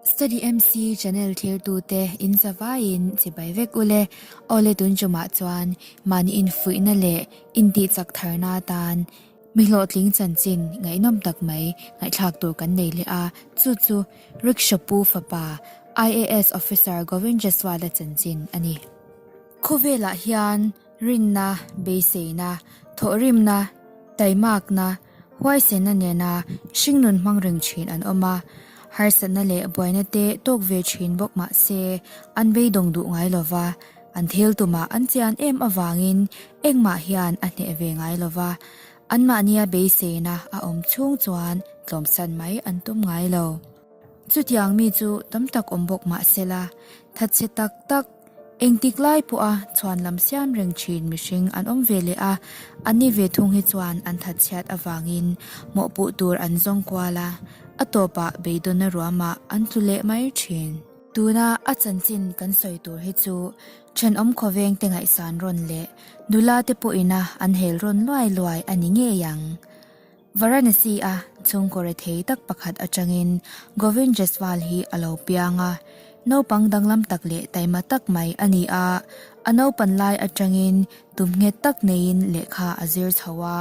Study MC channel thirtute in zavaiin chibai vek ule. Awle tun tumah chuan mahni infuihna leh intihchak tharna atan mi hlawhtling chanchin ngaihnawm tak mai ngaihthlak tur kan nei leh a, chu chu Rickshaw pu fapa IAS Officer Govind Jaswal-a chanchin a ni. Khawvelah hian Rinna, beiseina, thawhrimna, taimakna, huaisenna nena hringnun hmang reng thin an awm a, harsatna leh buaina te tawk ve thin bawk mah se an beidawng duh ngai lo va, an thil tumah an chian em avangin engmah hian a hneh ve ngai lo va, anmahnia beiseina a awm chhung chuan tlawmsan mai an tum ngai lo. Chutiang mi chu tam tak awm bawk mah sela, thatchhe tak tak, Engtik lai pawha chhuan lam siam reng thin mihring an awm ve leh a, anni ve thung hi chuan an thatchhiat avangin mawhpuh tur an zawng kual a, a tawpah beidawnna ruamah an tlu leh mai thin. Tuna a chanchin kan sawi tur hi chu thenawm khawveng te ngaihsan rawn leh nula te pawhina an hel rawn luai luai a ni ngei ang. Varanasi a chhungkaw rethei tak pakhat atangin Govind Jaswal hi a lo piang a, naupang danglam tak leh taima tak mai a ni a, a naupan lai atangin tum nghet tak neiin lehkha a zir chho a,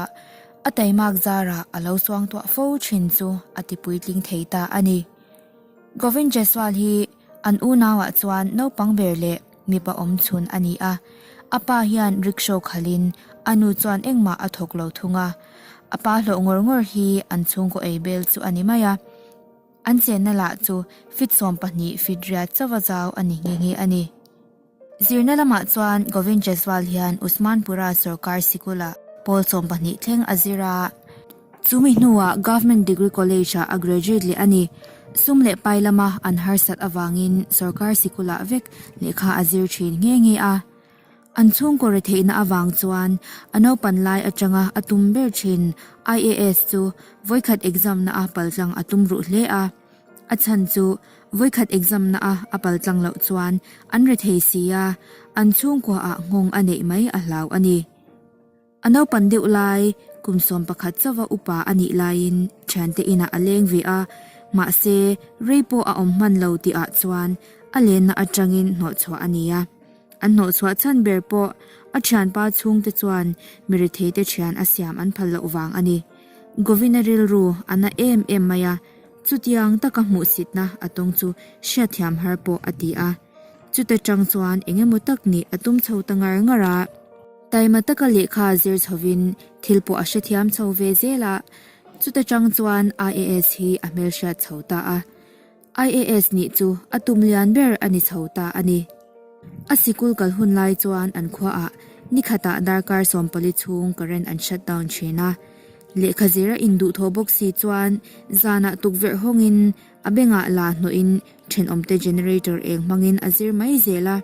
a taimak zarah a lo suangtuah fo thin chu a ti puitling thei ta a ni. Govind Jaswal hi an unauah chuan naupang ber leh mipa awm chhun a ni a, a pa hian rickshaw khalhin a nu chuan engmah a thawk lo thung a, a pa hlawh ngawr ngawr hi an chhungkaw ei bel chu a ni mai a, an chenna lah chu fit 12 fit riat chauha zau a ni nghe nghe a ni. Zirna lamah chuan Govind Jaswal hian Usmanpura sorkar sikula pawl 12 thleng a zir a, Chumi hnuah Government Degree College-ah a graduate leh a ni. Sum leh pai lama an harsat avangin sorkar sikulah vek lehkha a zir thin nghe nghe a. An chhungkaw retheihna avang chuan a naupan lai atanga a tum ber thin IAS chu vawikhat exam na a paltlang a tum ruh hle a. A chhan chu vawikhat exam na a a paltlang loh chuan an rethei si a, an chhungkuaah nghawng a neih mai a hlau a ni. A naupan deuh lai, kum 11 chauha upa a nih laiin thiante inah a leng ve a, mahse rei pawh a awm hman lo tihah chuan a lenna atangin hnawhchhuah a ni a. An hnawhchhuah chhan ber pawh a thianpa chhungte chuan mi retheite thian a siam an phal loh vang a ni. Govina rilru a na em em mai a, chutiang taka hmuhsitna a tawng chu hriatthiam har pawh a ti a. Chuta tang chuan eng emaw tak nih a tum chho ta ngar ngar a. Taima taka lehkha zir chhovin thil pawh a hrethiam chho ve zel a, chuta tang chuan IAS hi a hmelhriat chho ta a. IAS nih chu a tum lian ber a ni chho ta a ni. A sikul kal hun lai chuan an khuaah nikhatah darkar 14 chhung current an shut down thin a. Lehkha zir a induhthawh bawk si chuan zanah tukverh hawngin a bengah la hnawhin thenawmte generator eng hmangin a zir mai zel a.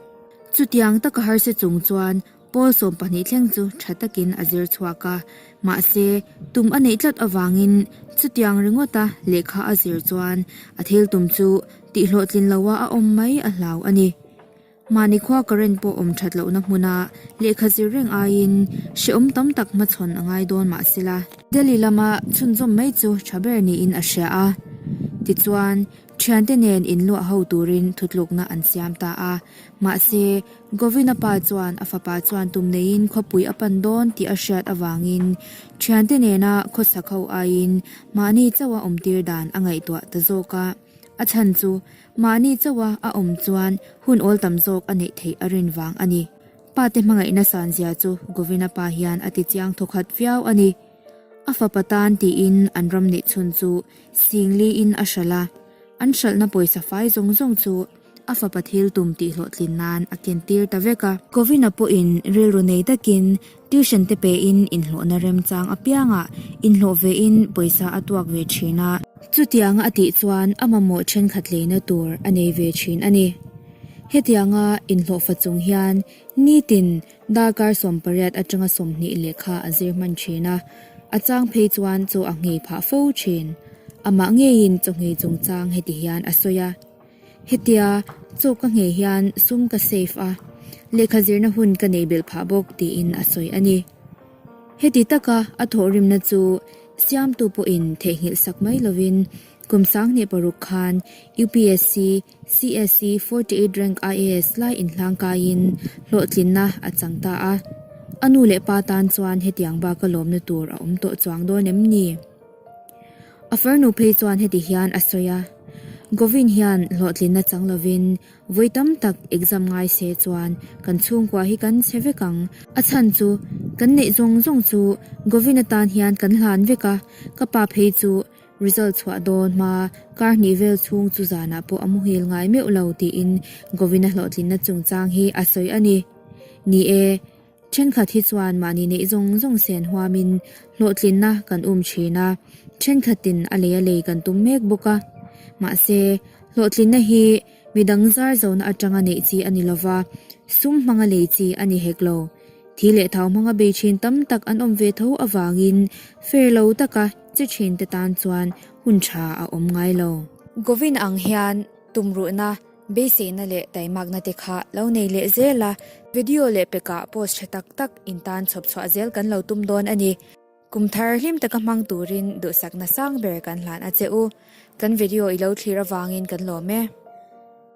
Chutiang taka harsa chung chuan pawl 12 thleng chu tha takin a zir chhuak a, mahse tum a neih tlat avangin chutiang ringawta lehkha a zir chuan a thil tum chu tihhlawhtlin loha a awm mai a hlau a ni. Mahni khua current pawh awm that lohna hmuna lehkha zir reng aiin hrehawm tam tak hmachhawn a ngai dawn mahsela, Delhi lama chhunzawm mai chu tha ber niin a hria a, tichuan Thiante nen inluah ho turin thutlukna an siam ta a, mahse, Govina pa chuan a fapa chuan tum neiin khawpui a pan dawn tih a hriat avangin thiante nena khawsak ho aiin mahni chauha awmtir dan a ngaihtuah ta zawk a. A chhan chu mahni chauha a awm chuan hun awl tam zawk a neih theih a rin vang a ni. Pa te hmangaihna sanzia chu Govina pa hian a ti chiang thawkhat viau a ni. A fapa tan tiin an ram neih chhun chu Sing liin a hralh a, an hralhna pawisa fai zawng zawng chu a fapa thil tum tih hlawhtlin nan a kentir ta vek a. Govina pawhin rilru nei takin tuition te pein inhlawhna remchang apiangah inhlawh vein pawisa a tuak ve thin a. Chutianga a tih chuan a mamawh thenkhat leina tur a nei ve thin a ni. Hetianga inhlawhfa chung hian nitin Darkar 18 atanga 20 lehkha a zir hman thin a, a chang phei chuan chaw a nghei phah fo thin. Amah ngeiin chaw nghei chungchang heti hian a sawi a, Hetia chaw ka nghei hian sum ka save a, lehkha zirna hun ka nei belh phah bawk tiin a sawi a ni. Heti taka a thawhrimna chu siamtu pawhin theihnghilh sak mai lovin. Kum 2006 khan UPSC CSE 48 rank IAS lai inhlang kaiin hlawhtlinna a chang ta a. A nu leh pa tan chuan hetiang baka lawmna tur a awm tawh chuang dawn em ni? A farnu phei chuan heti hian a sawi a, Govind hian hlawhtlinna chang lovin vawi tam tak exam ngai se chuan kan chhungkua hi kan chhe vek ang. A chhan chu kan neih zawng zawng chu Govind atan hian kan hlan vek a, ka pa phei chu Result chhuah dawn hma kar hnih vel chhung chu zanah pawh a muhil ngai meuh lo tiin Govinda hlawhtlinna chungchang hi a sawi a ni. Ni e, thenkhat hi chuan mahni neih zawng zawng sen huamin hlawhtlinna kan um thin a, thenkhatin a lei a lei kan tum mek bawk a. Mahse, hlawhtlinna hi midang zar zona atanga neih chi a ni lova, sum hmanga lei chi a ni hek lo. Thi leh thau hmanga bei thin tam tak an awm ve tho avangin fair lo taka che thin te tan chuan hun tha a awm ngai lo. Govind ang hian tumruhna, beiseina leh taimakna te kha lo nei leh zel a, video leh pekah post tha tak tak in tan chhawp chhuah zel kan lo tum dawn a ni. Kum thar hlim taka hmang turin duhsakna sang ber kan hlan a che u. Kan video i lo thlir avangin kan lawm e.